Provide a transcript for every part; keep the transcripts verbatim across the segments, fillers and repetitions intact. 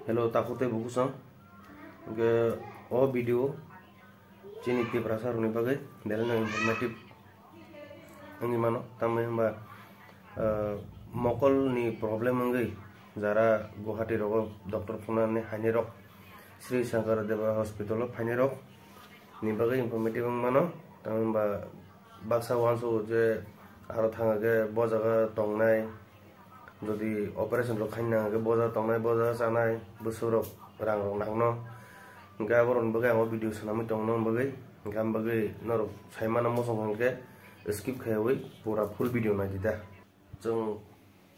Hello, takhuk tei bukhuk song. Hwnkhe o video chini Tiprasa rokni bagwi belai no informative wngwi mano. Tamni hwnba, ah, mokol ni problem wngwi jara Guwahati rogo doctor phunani hainai rok, Sri Shankara Deva Hospital o phainai rok ni bagwi informative wng mano. Tamni hwnba baksa uansukgo je aro thang khe bo jaga tongnai, jodi operation rok khaina hwnkhe bo jaga tongnai, bo jaga chanai, bwswk rok rang rok nangno. Hwnkhe aborokni bagwi ang o video swnamwi tongno bagwi, hwnkhe ang bagwi norok saimano muchung hwnkhe skip khaiwi pura full video naidi da. Chwng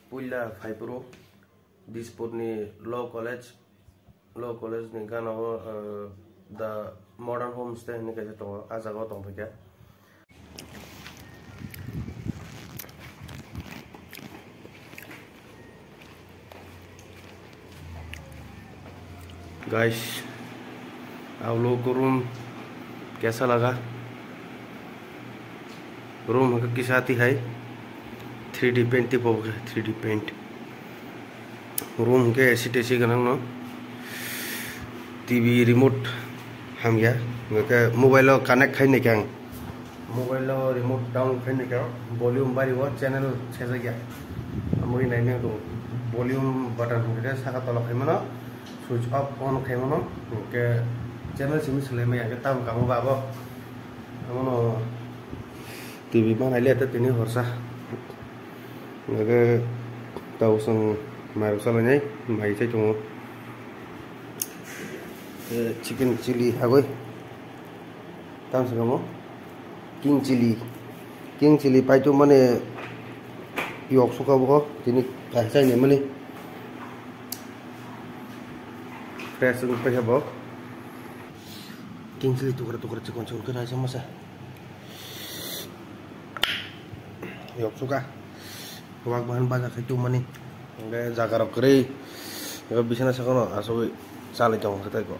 puila phaiphuru Dispur ni Law College, Law College ni gana o, eh, The Modern Homestay hinwi kaisa tongo, ah jaga o tongphaikha. Guys, aulo ko room kaisa laga. Room hwnkhe kisa tihai three D paint tipo, three D paint. Room hwnkhe A C T C gwnangno. T V remote hamya, hwnkhe mobile o connect khainai khe ang. Mobile o remote down khainai khe volume bari o channel sejakya. Amoni naina tongo volume button hwnkhe saka tola khaimano switch off on khaimano hwnkhe channel simi swlaimaya hwnkhe tabuk kamo ba abo. Amono T V manai le tini horsa. Hwnkhe tabuk chwng mairok chalainai mai chai tongo. Chicken chili hagoi. Tamo se kamo king chili, king chili paito mane yok suka bo tini kaisa ni mani fresh wng paikha bo. King chili tukra tukra chikon chikon khe naisa masa yok suka. Wak bahan baja khai tongmani. Hwnkhe jaga rok kwrwi. Hwnkhe bisana sakono asugwi chalai tongo hwnkhe tei ko.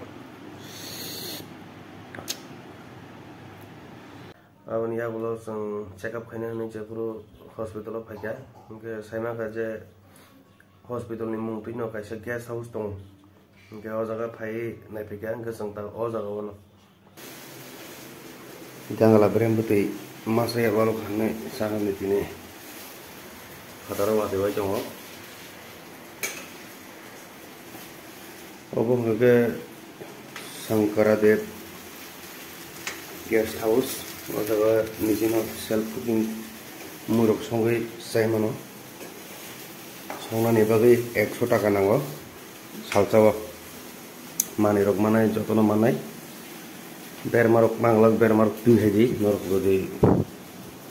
Aboni yagulo chwng check up khaina hwnwi jephuru hospital o phaikha. Hwnkhe saimankha je hospital ni mung twino kaisa guest house tongo. Hwnkhe o jaga phaiwi naiphaikha, hwnkhe chwng ta o jaga o no. Jangala berem bwtwi masa ya balok hangnai sakhamni tini phataro watwi bai tongo. Obo hwnkhe Shankara Dev Guest House. O jaga nijino self cooking muirok songwi chai mano. Songnani bagwi ekso taka nango. Salsa o manwi rok manai, jotono manai. Berma rok manglak, berma rok twi hai di, norok jodi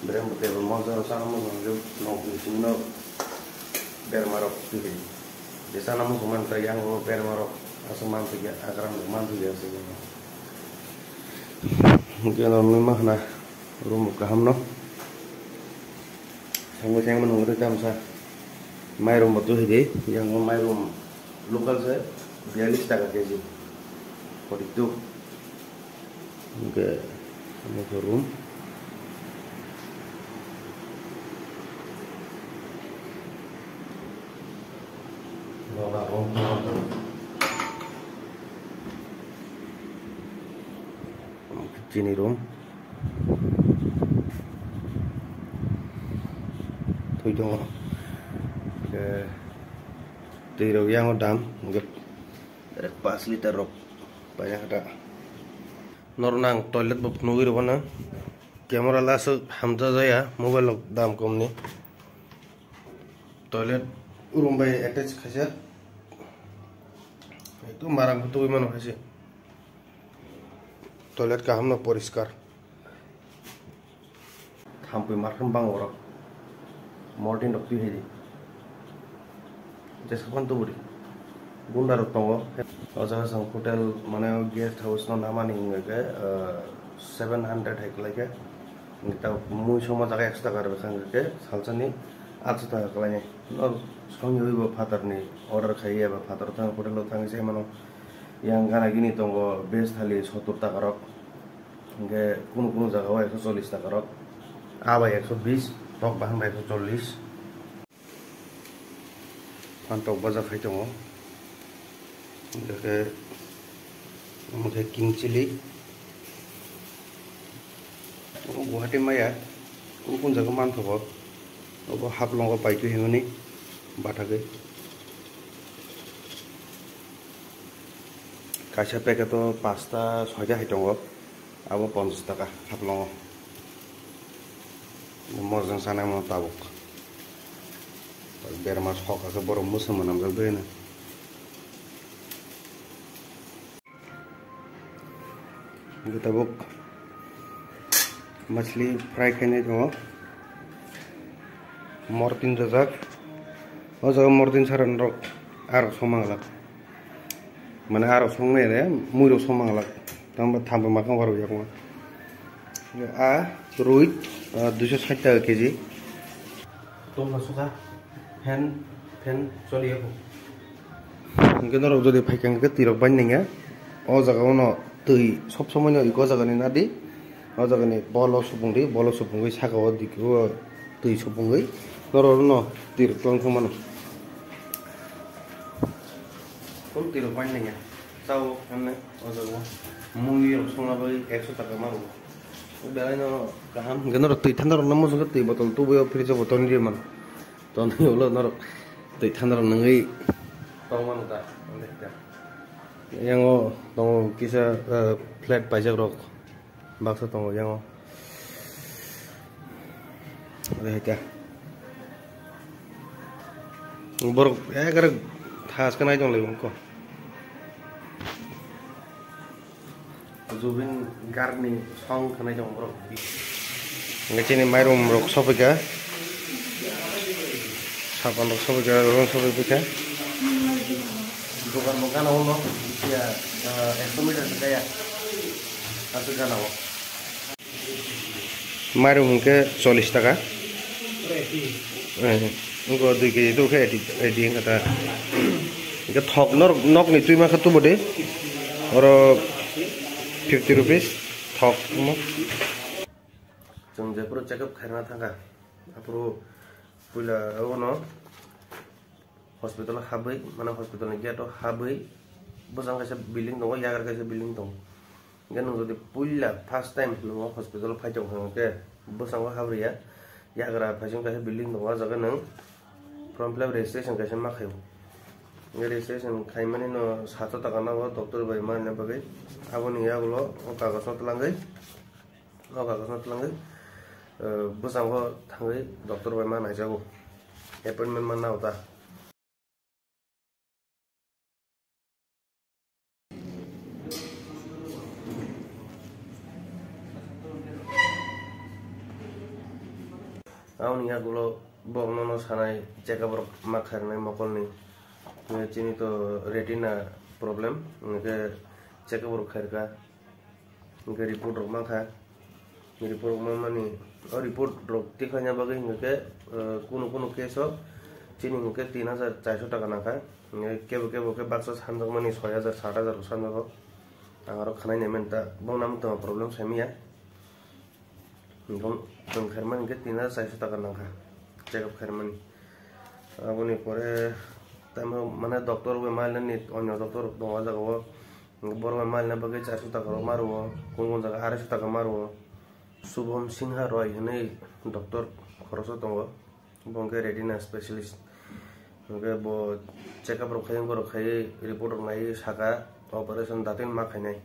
berem bo table monsa rok chana muchung hwnkhe nok ni simi no berma rok twi hai di. Je chana muchung man ta yang o berma rok aswk man thwkya, agram rok man thwkya aswk. Hwnkhe norok nui ma khna room rok kaham no. Sangwi sangwi nungwi tei tamsa mairum bo twi di, yang mairum local se biyalish taka keji, forty two. Hwnkhe omo khe room. Chini room. Twi tongo. Hwnkhe twi rok yang o dam. Hwnkhe direct pash liter rok paina kha ta. Norok nang toilet bo phunugwi rwkha na. Camera la aswk hamjak jaya, mobile rok dam kom ni. Toilet room bai attach khaijak. Ekdom marang bo tubui mano hai se. Toilet kaham no poriskar. Thampui markham bang oro. Mortin rok twi hai di. Jesapan tuburi. Gunda rok tongo. O jaga chwng hotel mane guest house no namani hwnga khe, ah, seven hundred hai kwlai khe. Hwnkhe ta mui songma jaga ekso taka rwkha hwnkhe salsani atso taka kwlainai. Norok songyawi bo phatarni order khaiwi eba phataro thang hotel o thangwi sai mano. Yang gana gini tongo veg thali sottor taka rok. Hwnkhe kunu kunu jaga o ekso chollish taka rok. A bai ekso bish, tok bahan bai ekso chollish. Phan tok bajak khai tongo. Hingke omo khe king chili. Omo Guwahati maya, kun kun jaga manthogo. Obo Haflongo paitwi himani bathagwi. Kaisa packet o pasta soita hai tongo. Abo ponchash taka Haflongo. Mojang sanai mano tabuk. Berma sok ase borok mwswk mwnamjak dui no. Hingke tabuk machli fry khainai tongo. Mortin rwjak. O jaga mortin sara norok arok song manglak. Mane arok song nai re, mui rok song manglak. Tamo thambo makang warok yakma. A rui, ah, duiso sait taka keji. Tongma suka, fan, fan choli yago. Hingke norok jodi phaikha hingke twi rok bai nangya. O jaga o no twi sob somoi no iko jaga ni nadi. O jaga ni bolo supung di, bolo supungwi saka o dikhe o twi supungwi. Norok no twi rok tong thang mano. Kun twi rok bai nangya. Chao hwnwi o jaga o mui rok songna bagwi ekso taka ma rwo. Belai no kaham hingke norok twi thanda rok no muchungkhe twi botol tubui o fridge o bo tonwi rw mano. Tonwi ulo norok twi thanda rok nungwi tong mano ta. Yang o tongo kisa, eh, flat paijak rok baksa tongo yang o. Ore hai ta. Borok ekare thas khe nai tong lai ko. Zubeen Garg ni song khanai tong borok. Hingke chini mairum rok sopikha. Sapan rok sopikha, rong sopikha. Dokan bo gana o no, ya, eh, ekso meter se kaya. Aswk gana o. Mairum hingke chollish taka. Eh, wngkha dui keji tubukhe eighty, eighty wngkha ta. Hingke thok norok nokni twi mankha tubu de. Oro fifty rupees thok omo. Chwng jephuru check up khairokna thangkha. Aphuru puila obono hospital o habwi, mane hospital ni gate o habwi, bwskango kaisa building tongo, yagra kaisa building tongo. Hingke nwng jodi puila first time nwng o hospital o phai tong kha hingke bwskango habriya, yagra phaising kaisa building tongo, o jaga nwng form fill up registration kaisa ma khaio. Hingke registration khaimani no sato taka nango doctor bai ma rwna bagwi, aboni yagulo o kagoz no twlangwi. O kagoz no twlangwi, eh, bwskango thangwi doctor bai ma naijago, appointment ma nao ta. Aboni yagulo borok nono sanai check up rok ma khairoknai mokolni, eh, chini to retina problem, hingke check up rok khairokha. Hingke report rok mankha, report rok manmani, o report rok tikhlaina bagwi hingke, eh, kunu kunu case o chini hingke tin hajar charso taka nangkha, hingke kebo kebo khe baksa sanjakmani soi hajar, sat hajar rok sanjago. Ang aro khanai naiman ta, bongni amo tongma problem saimanya. Hingke chwng khairmani hingke tin hajar charso taka nangkha check up khairmani. Aboni pore tamo mane doctor bai malani, onyo doctor rok tongo o jaga o. Borok bai malna bagwi charso taka rok ma rwo, kun kun jaga arai so taka ma rwo. Shubham Singha Roy hinwi doctor khoroksa tongo, bo hwnkhe retina specialist. Hwnkhe bo check up rok khai, wngkha rok khai, report rok nai saka operation datin ma khainai.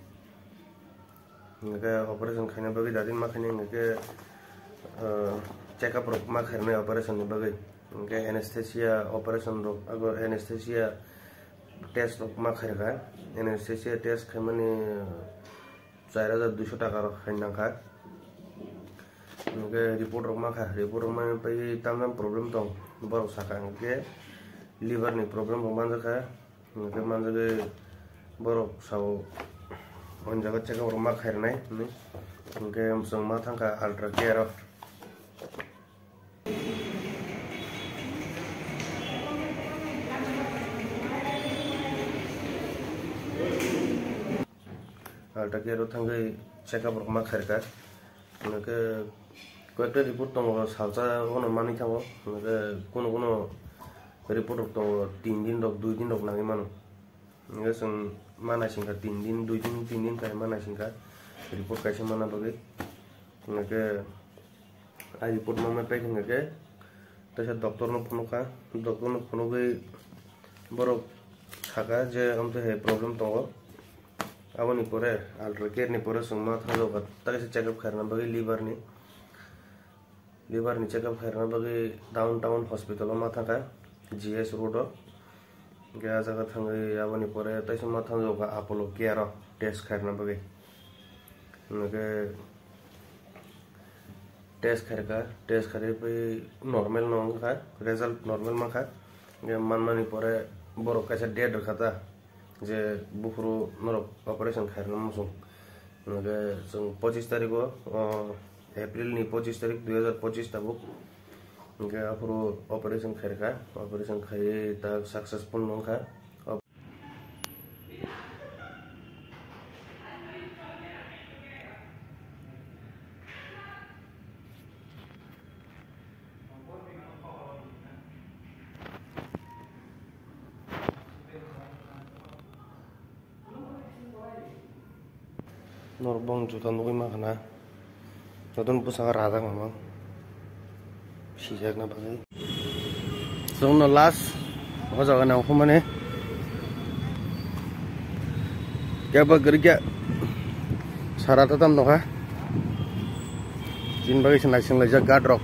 Hwnkhe operation khaina bagwi datin ma khainai hwnkhe, ah, check up rok ma khainai operation ni bagwi. Hwnkhe anesthesia operation rok, abo anesthesia test rok ma khairokha. Anesthesia test khaimani char hajar duiso taka rok hai nangkha. Hwnkhe report rok mankha, report rok manwi tamo tamo problem tong, borok sakha hwnkhe liver ni problem rok manjakha. Hwnkhe manjagwi borok sao o jaga check up rok ma khairoknai hinwi. Hwnkhe chwng ma thangkha Ultra Care o. Ultra Care o thangwi check up rok ma khairokha. Hwnkhe koyekta report tongo, salsa ono manwi thango. Hwnkhe kuno kuno report rok tongo, tin din rok, dui din rok nangwi mano. Hingke chwng ma naisingkha tin din, dui din, tin din kai ma naisingkha report kaisa mana bagwi. Hingke a report ma mai paikha hingke teisa doctor no phunukha, doctor no phunugwi borok saka je amtwi hai problem tongo. Aboni pore ultra care ni pore chwng ma thangjago, teisa check up khairokna bagwi liver ni. Liver ni check up khairokna bagwi downtown hospital o ma thangkha, G S road o. Hingke a jaga thangwi aboni pore teisa ma thangjago Apollo Care o test khairokna bagwi. Hingke test khairokha, test khairokwi normal no wngkha, result normal mankha. Hingke manmani pore borok kaisa date rwkha ta, je buphuru norok operation khairokna muchung. Hingke chwng pochis tarikh o, o, April ni pochis tarikh dui hazar pochis tabuk. Hingke aphuru operation khairokha, operation khaiwi ta successful wngkha. Norok bong juta nugwi mankha na. Jotono bwskango rajak mano. Sijakna bagwi. Chwngno last o jaga nang phumani. Kebo kwrwikya sara tatam nokha. Chini bagwi se naising laijak guard rok.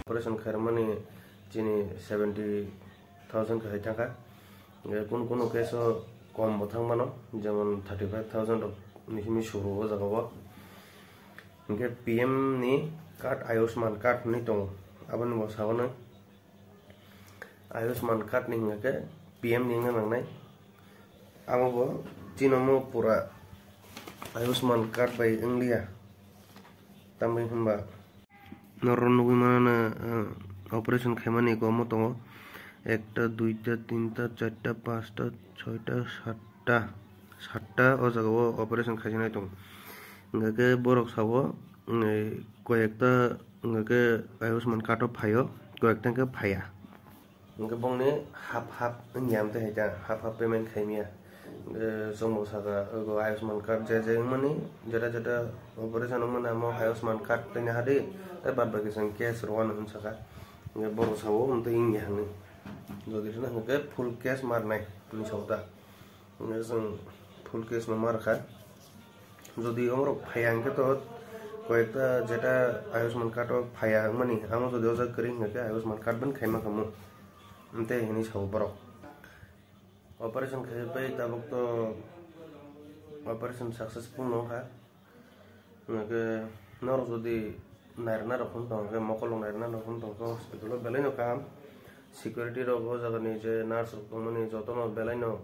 Operation khairokmani chini seventy thousand khe hai thangkha. Hingke kunu kunu case o kom bo thang mano, jemon thirty five thousand rok ni simi suru o jaga o. Hingke P M ni card, Ayushman card hinwi tongo, aboni bo sago nang Ayushman card ni hingke P M ni wngna nangnai. Amo bo chini omo pura Ayushman card bai wngliya, tamni hwnba. Norok nugwi mano, ah, operation khaimani komo tongo. Ekta, duita, tinta, charta, pasta, soita, satta. Satta o jaga o operation khaijaknai tongo. Hingke borok sabo, mm, koyekta hingke Ayushman card o phaio, koyekta hingke phaiya. Hingke bongni half half wngya, amtwi hai ta half half payment khaimya. Hingke chwngbo saka, ogo Ayushman card je je wngmani, jeta jeta operation wngmani amo Ayushman card twina hadi, tei bad baki chwng cash rwano hwn saka. Hingke borok sabo amtwi wngya hinwi. Jodi rwna hingke full cash ma rwnai hinwi sabo ta. Hingke chwng full cash no ma rwkha. Jodi omorok phaiya hingke to koyekta jeta Ayushman card o phaiya wngmani, amo jodi o jaga kwrwi hingke Ayushman card bai khaima khamu. Amtwi hinwi sabo borok. Operation khe pai tabuk to operation successful no kha. Hingke norok jodi nairwna rok phano tong khe, mokol rok nairwna rok phano tong khe hospital o belai no kaham. Security rok o jaga ni je nurse rok tongmani joto no belai no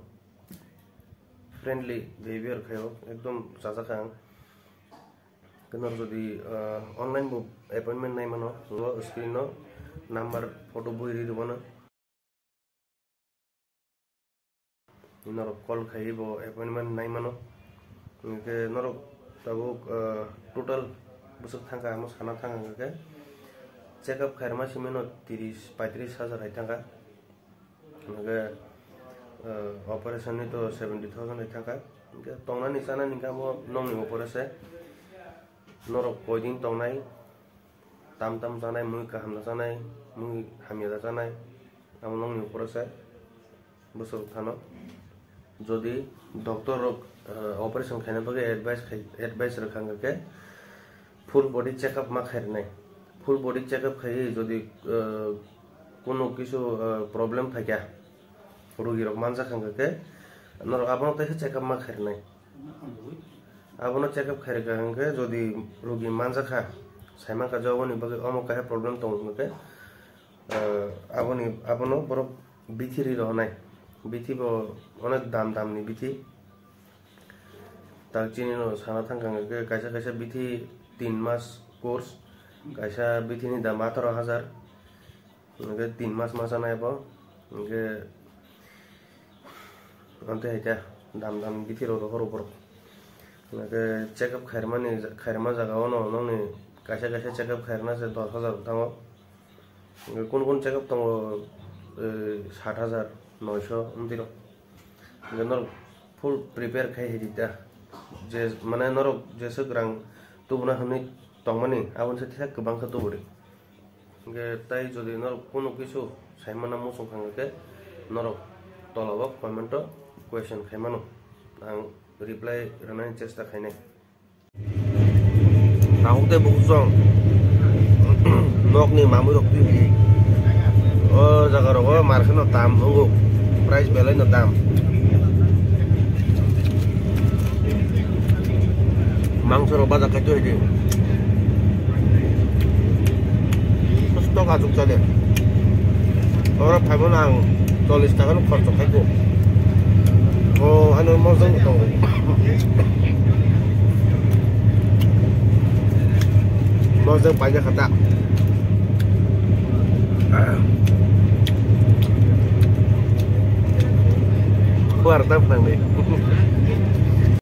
friendly behavior khaio, ekdom chajakha ang. Norok jodi, ah, online bo appointment nai mano, o screen o number photo bui ri rwmano. Norok call khaiwi bo appointment nai mano. Hingke norok tabuk, ah, total bwswk thangkha, amo sana thangkha hingke check up khairma simi no tris paitris hajar hai thangkha. Hingke, ah, operation ni to seventy thousand hai thangkha. Hingke tongnani chanani hingke amo nokni upore se. Norok koidin tongnai, tam tam chanai, mui kaham da chanai, mui hamya da chanai, amo nokni upore se bwswk thano. Jodi doctor rok, eh, operation khaina bagwi advice khai, advice rwkha hwnkhe full body check up ma khairwnai. Full body check up khaiwi jodi, eh, kunu kisu, eh, problem phaikha, rogirok manjak hwnkhe norok abono teisa check up ma khairwnai. Abono check up khairwkha hwnkhe jodi rogi manjakha, saimankha je oboni bagwi omo kaisa problem tongo hwnkhe, ah, aboni, abono borok bithi ri rohonai. Bithi bo onek dam damni bithi. Tak chini no sana thangkha hwnkhe kaisa kaisa bithi tin mas course, kaisa bithini dam ataro hajar. Hingke tin mas ma chanai bo, hingke amtwi hai khe dam dam bithi rok rohor borok. Hingke check up khairmani, khairma jaga o no nokni kaisa kaisa check up khairna se dos hajar thango. Hingke kun kun check up tongo, eh, sat hajar, noisho amtwi rok. Hwnkhe norok full prepare khai hidi ta. Je, mane norok jesa kwrang tubuna hwnwi tongmani, aboni se thik kwbang khe tubudi. Hwnkhe tai jodi norok kunu kisu saimana muchung kha hwnkhe norok tolao comment o question khaimano. Ang reply rwnani chesta khainai. Tabuk tei bukuchwng nokni mamui rok twi o jaga rogo mar kheno dam wngo, price belai no dam. Mangso rok baja kaitu hidi. Stock achuk chale. Oro phaimano ang chollish taka no khorcho khaiko. O ano mojang tongo. Mojang paina khata. Kuar tam nang ni.